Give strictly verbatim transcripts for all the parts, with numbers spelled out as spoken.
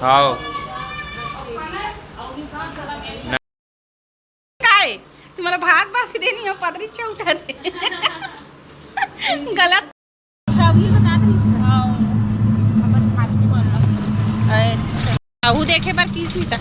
हाव। काय? तुम्हाला भात बासी देनी हो, पतरी चौटा दे। गलत। अच्छा, अभी बता दे इसका। हाँ, अपन हाथ में बोल रहा। अच्छा, आहू देखे बर किस मिता?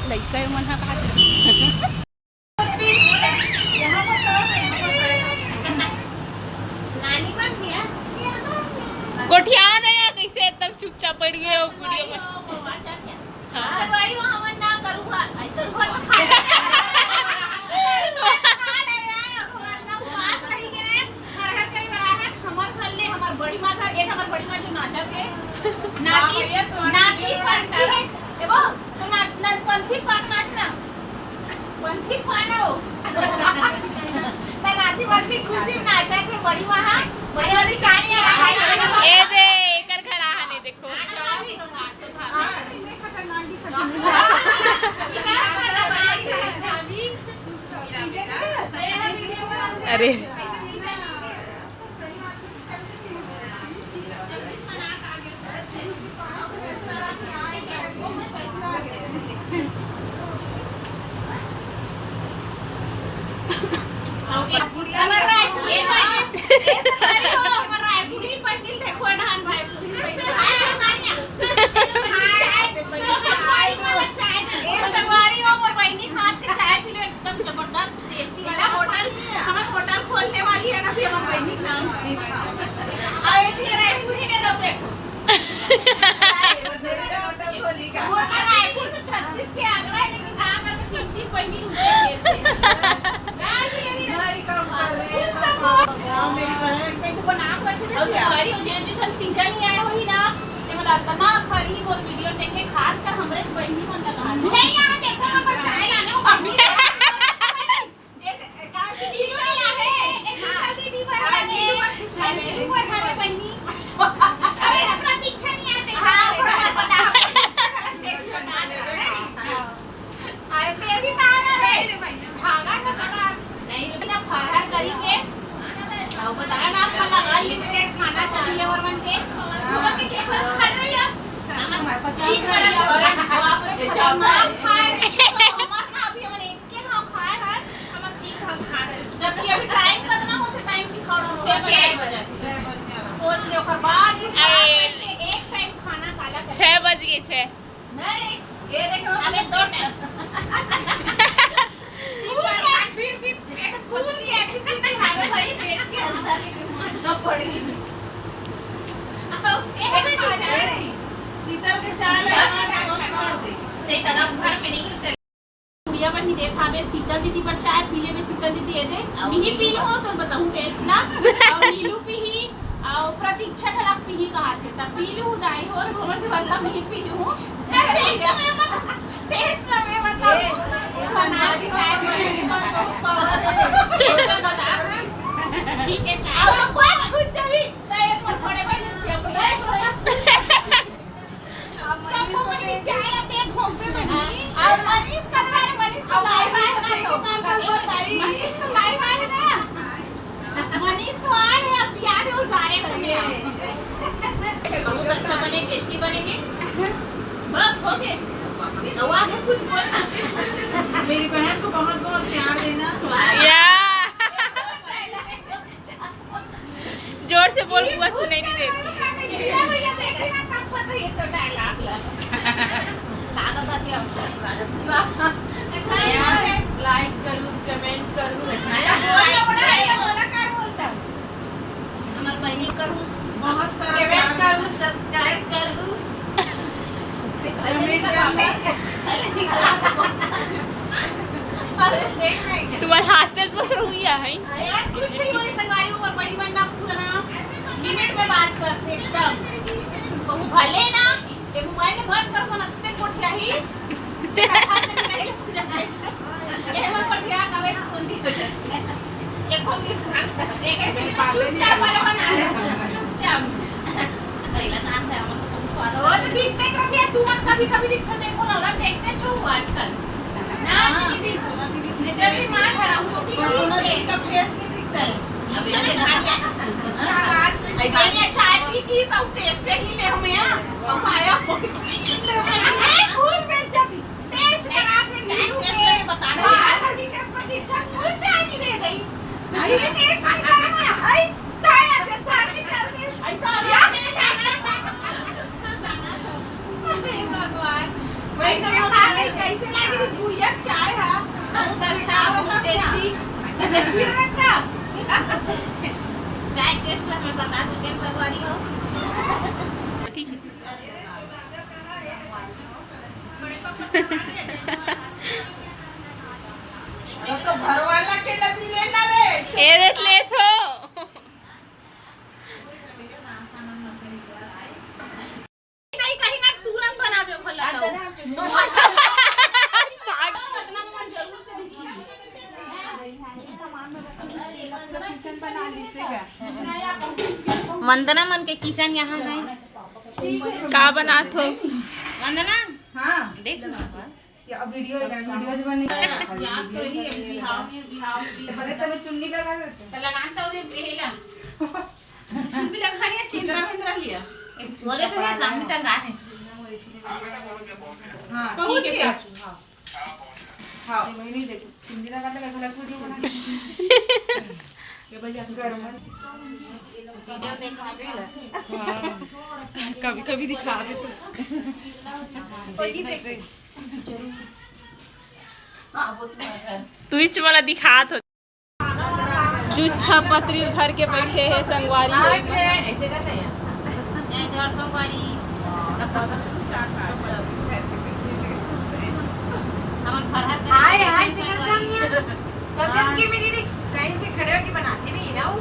लइका मन हा का गोठिया नहीं है, कैसे एकदम चुपचाप बैठ गए हो वीडियो में। हाँ। संगवारी हो, हमन ना करूँगा, आई करूँगा तो खा। हमर घर ले, हमर बड़ी माँ घर, एक हमर बड़ी माँ जो नाचत हे, नाती, नाती पंथी हे, ए वो, तो ना, ना, पंथी पान नाचना। पंथी पानो। त नाती पंथी खुशी में नाचत हे, बड़ी माँ, बड़ी वाली चारी आ गई। ए दे, एकर घर आहा नहीं देखो। अरे। हमर रायपुरी, ए भाई, ए संगवारी हो, हमर रायपुरी पढ़ के देखो ना, हम रायपुरी पढ़ के। ए संगवारी हो, मोर बहिनी के हाथ के चाय पी लो, एकदम जबरदस्त। टेस्टी वाला होटल, हमर होटल खोलने वाली है ना, अभी हमर बहिनी के नाम से। आ, ये भी रायपुरी ने दो देखो। वो तो रायपुर से छत्तीस के आगरा है, लेकिन कहाँ पर तीन, तीन बहिनी रुचि है ऐसे। हाँ, मेरी बहन। कहीं तो बना के रखे थे। और सारी हो जाए, जैसे हम तीजा नहीं आए हो ही ना, ये वाला इतना खरी वो वीडियो देख के, खासकर हमरे बहिनी मन का कहा। नहीं, यहाँ देखो, यहाँ पर चाय लाने को बाकी है। जैसे, कहाँ से नीलू नहीं आ रहे? एक शीतल दीदी पर हाँ, हमारे, नीलू पर किसका हाँ, है? नीलू पर हमारे बहिनी। अरे, प्रतीक्षा नहीं आते हाँ, हमारे थोड़ा घर। बहुत पता, हम प्रतीक्षा करते हैं, बता दे रहे हैं। हाँ। अरे, ते भी कहाँ ना रहे? भागा था साला। नहीं, ना फरहर करेंगे। और बताया ना, आपका लगा अनलिमिटेड खाना चाहिए और मन के। तो मन के केक खा रही है। तीन वाला खतरनाक खाए। हमारे ना अभी हमने के भाव खाए हन, हमन तीन भाव खा रहे। जबकि अभी टाइम कितना होथे, टाइम की खबर हो छह बजे। छह बजे। सोच ले, ओकर बाद भी अरे। एक टाइम खाना काला करे। छह बज गए, छह। नहीं, ये देखो। अबे दो टाइम। फिर भी पेट फूल गया, किसी के हाथ में भाई पेट के अंदर से मारना पड़ गई। अब ये भी खा रहे। शीतल के चाय में आवाज बंद कर दे। नहीं, दादा घर पे नहीं। गुड़िया बर नहीं देत हावे, शीतल दीदी बर चाय पी लेबे, शीतल दीदी ए दे, अउ मिही नीलू पी लूँ, तो बताहूँ टेस्ट ला, अउ नीलू पीही, अउ प्रतीक्षा घला पीही कहा थे, तब पी लूँ दाई हो, तो हमर के बदला मिही पी लूँ। टेस्ट ला मैं बताऊँ। संगवारी चाय में ठीक है, चाय। अब कुछ, कुछ चाहिए, तो एक बार बड़े भाई ने किया, सबको बड़ी चाय लाते हैं, घोंपे में भी। और मनीष का तो, अरे, मनीष तो लाइव आए ना, तो मनीष तो लाइव आए ना। मनीष तो आए हैं, अब याद है वो डायरेक्ट हो गया। बहुत अच्छा बने, टेस्टी बने हैं। बस हो गए। तो आगे कुछ बोलना। मेरी बहन को बहुत बहुत प्यार देना। या। जोर से बोल, बुआ सुनाई नहीं देती। लाइक करू, कमेंट करू, हमार बहिनी करू, बहुत सारा प्यार करू, सब्सक्राइब करू। तुम्हारे हाथ से बस हुई है। यार, कुछ नहीं बोले, संगवारी ऊपर बड़ी बनना पूरा ना लिमिट में बात करते एकदम। भले ना, ये मोबाइल में बात कर, तो नत्ते कोठिया ही। ये मोर बढ़िया हवे, फोन भी हो जाता है। एक फोन भी उठा। एक ऐसे चुपचाप वाला बना ले, चुपचाप। अकेला काम है, हमन तो बहुत स्वाद वो तो दिखते छो कि तू मन कभी-कभी दिखते, देखो ना, देखते छो आजकल। ना, हाँ, दीदी, सोना दीदी जब भी मार धरा हूँ, तो सोना दीदी का फेस नहीं दिखता है। अभी ना दिखा दिया। आज ये चाय पी की सब टेस्ट ही ले हमें, हाँ। अब आया। ए, फुल बेइज्जती। टेस्ट करा के चाय नींबू टेस्ट के। करके बता दे। बाहर निकल के प्रतीक्षा फुल चाय की दे गई। अरे टेस्ट नहीं करा है। आई। ताया के तार के चलते। ऐसा यार। अरे भगवान। वैसे कैसे हमारे लगी, कैसे लगी इस बुढ़िया की चाय है? बहुत अच्छा, बहुत टेस्टी। फिर रखता। चाय टेस्ट हमें बता दो, कैसा वाली हो? ठीक है। तो घर वाला के लिए भी लेना रे। ए देख ले तो। नहीं, कहीं ना तुरंत बनावे वाला था। वंदना मन के किचन यहाँ है। का बनात हो? वंदना, हाँ। देख ना। या वीडियो, वीडियोज बने। याद तो रही है, बिहाव में, बिहाव में। तो बगैर तबे चुन्नी लगा देते। तो लगान तो उधर पहला। चुन्नी लगा लिया, चेंदरा वेंदरा लिया। वो दे तो मैं सामने टंगा है। हाँ, पहुंच ठीक है, गए। चाचू, हाँ। हाँ। ये वही नहीं देखो, चुन्नी लगा तो कैसा लगता है, वीडियो बना। ये भैया गरम है। चीजें देखो, अभी ना। हाँ। कभी कभी दिखा दे तो। वही देखते। Twist वाला दिखात हो। जुच्छा पतरी धर के बैठे हैं संगवारी हो। हाय, हाय, संगवारी। सब जन के मेरी लाइन से खड़े होके बनाते नहीं ना वो।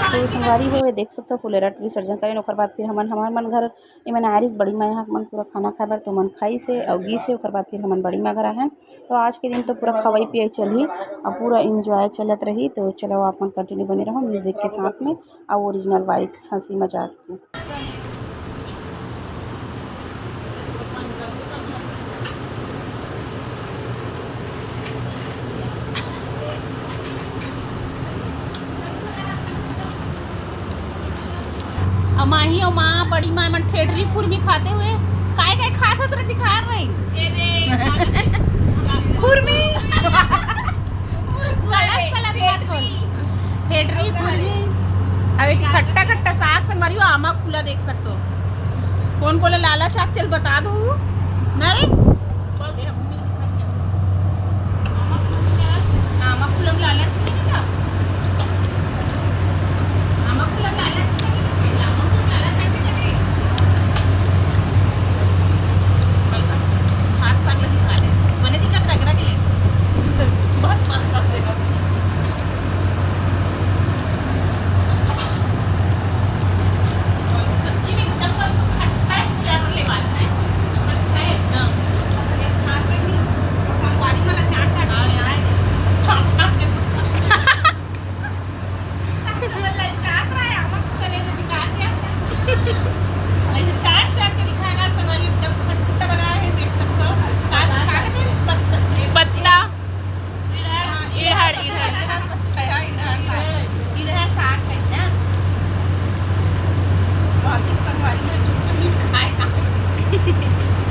तो संगवारी हो, ये देख सकते हो, फुलेरा विसर्जन करें, ओकर बाद फिर हमन, हमार मन घर एमन आरिस बड़ी माँ यहाँ, मन पूरा खाना खाए बर, तो मन खाई से अउ गी से, ओकर बाद फिर हमन बड़ी माँ घर आए हैं। तो आज के दिन तो पूरा खवाई पियाई चलही, अब पूरा enjoy चलत रही। तो चलो, आप मन continue बने रहो music के साथ में, अउ original voice हंसी मजाक की। अउ माही अउ माँ, बड़ी माँ मन ठेठरी खुरमी खाते हुए, काय काय खात हस रे, दिखा रही। खुरमी। गलत सलत मत बोल। ठेठरी खुरमी। अबे खट्टा खट्टा साग संग मारियो, आमा खुला देख सकते हो। कौन कौन लाला चाक तेल बता दो ना रे। आमा खुलम लालच नहीं था। आमा खुलम लालच नहीं था। आमा खुलम लालच नहीं था। हाथ सामने दिखा दे। मैंने दिखा रख रख ले। बहुत बंद कर दे। सच्ची में एकदम खट्टा है, जहर वाला है। खट्टा है एकदम। अगर खान में भी तो संगवारी वाला चाट काट हाँ, यहाँ है। चाट, चाट के। मतलब चाट रहा है, हम आपको गले में निकाल दिया। ऐसे चाट, चाट के दिखाएगा, संगवारी एकदम खट्टा बना है, देख सकते हो। कास-, कागज है, पत्ता, पत्ता। इड़हर, इड़हर। इड़हर साग कही ना। बहुत ही संगवारी में चुप मीठ खाए का।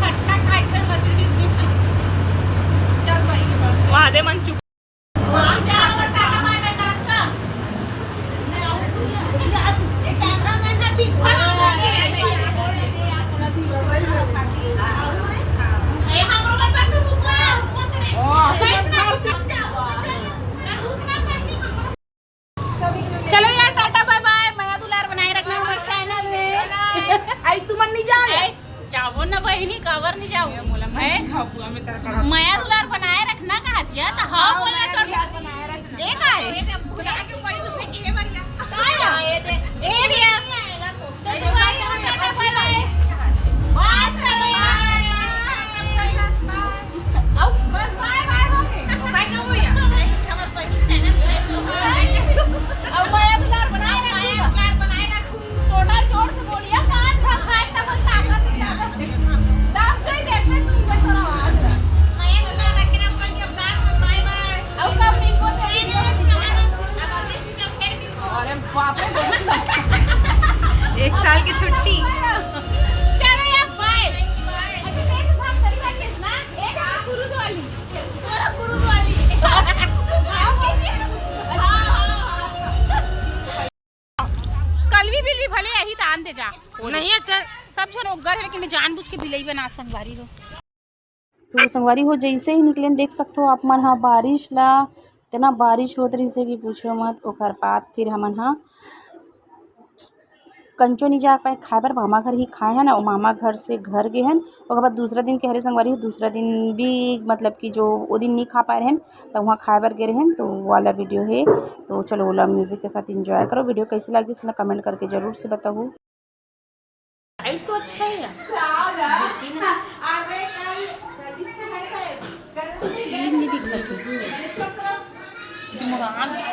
खट्टा खाए कर मत वीडियो में। चल भाई, ये बात। वहाँ दे मन चुप। वहाँ जा और टाटा बाय बाय करत का। चलो यार, टाटा बाय बाय। मया दुलार बनाए रखना हमारे चैनल में। आई तुमन नहीं जाओ? जाबो ना बहिनी, काबर नहीं जाओ? मया दुलार बनाए रखना कहा दिया तो हाँ बोला। चल, ए का है? ए भैया। तो संगवारी हो, टाटा बाय बाय। बाय करो यार। अब बस बाय बाय हो गए। बाय करो यार। हमारे पहली चैनल है। अब से जा। नहीं है, चल। सब झन ओग्गर है, लेकिन मैं जानबूझ के बिलई बना संगवारी हो। तो संगवारी हो, जैसे ही निकलेन, देख सकते हो आप मन हा बारिश ला, इतना बारिश होत रहिस हे कि पूछो मत। ओकर बाद फिर हमन हा कंचो नहीं जा पाए खाए बर, मामा घर ही खाए हन, अउ मामा घर से घर गे हन। ओकर बाद दूसरा दिन के हरे संगवारी हो, दूसरा दिन भी मतलब कि जो वो दिन नहीं खा पाए रहन, तो वहाँ खाए बर गे रहन, तो वो वाला वीडियो है। तो चलो, ओला म्यूजिक के साथ एंजॉय करो। वीडियो कैसे लगिस, तेला कमेंट करके जरूर से बताओ। लाइट तो अच्छा है यार। लेकिन ये नहीं दिखत है। दिमाग।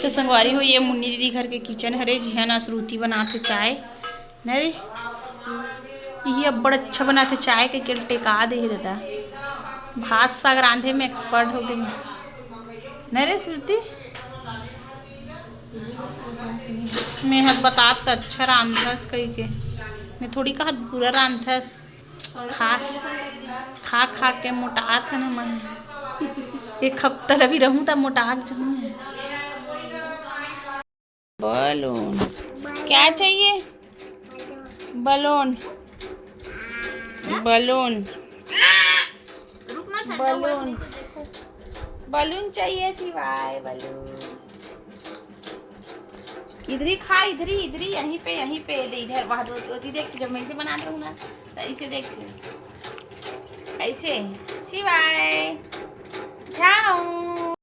तो संगवारी हो, ये मुन्नी दीदी घर के किचन हरे, जिहां ना श्रुति बनाथे चाय। न रे, ये अब्बड़ अच्छा बनाथे चाय, के केल टेका दे हे दादा। भात साग रांधे में एक्सपर्ट हो गए। न रे श्रुति, मैं हर बतात त अच्छा रांधस कही के, मैं थोड़ी कहत बुरा रांधस। खा, खा, खा के मोटात हन हमन। एक हफ्ता ल भी रहूं त मोटात जाहूं। बलून। क्या चाहिए? बलून। बलून। रुक ना, ठंडा हुआ बलून। नहीं तो देखो। बलून चाहिए शिवाय, बलून। इधर ही खा, इधर ही, इधर ही, यहीं पे, यहीं पे दे, इधर वहाँ दो, दो, देख, जब मैं इसे बना दूँ ना, तो इसे देख, ऐसे, शिवाय, जाओ।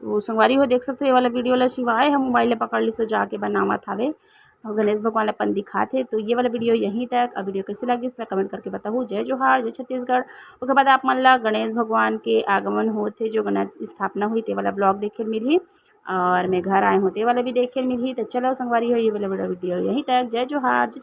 तो संगवारी हो, देख सकते हो, ये वाला वीडियो ला शिवाय हम मोबाइल ला पकड़ लिस, जाके बनावत हावे। अउ गणेश भगवान ला अपन दिखात हे। तो ये वाला वीडियो यहीं तक। अब वीडियो कैसे लगिस, तेला कमेंट करके बताहू। जय जोहार, जय छत्तीसगढ़। ओकर बाद आप मन ला गणेश भगवान के आगमन होत हे, जो गणेश स्थापना हुई, ते वाला ब्लॉग देखे ल मिलही। और मैं घर आए हूँ, ते वाला भी देखे ल मिलही। तो चलो संगवारी हो, ये वाला वीडियो यहीं तक। जय जोहार, जय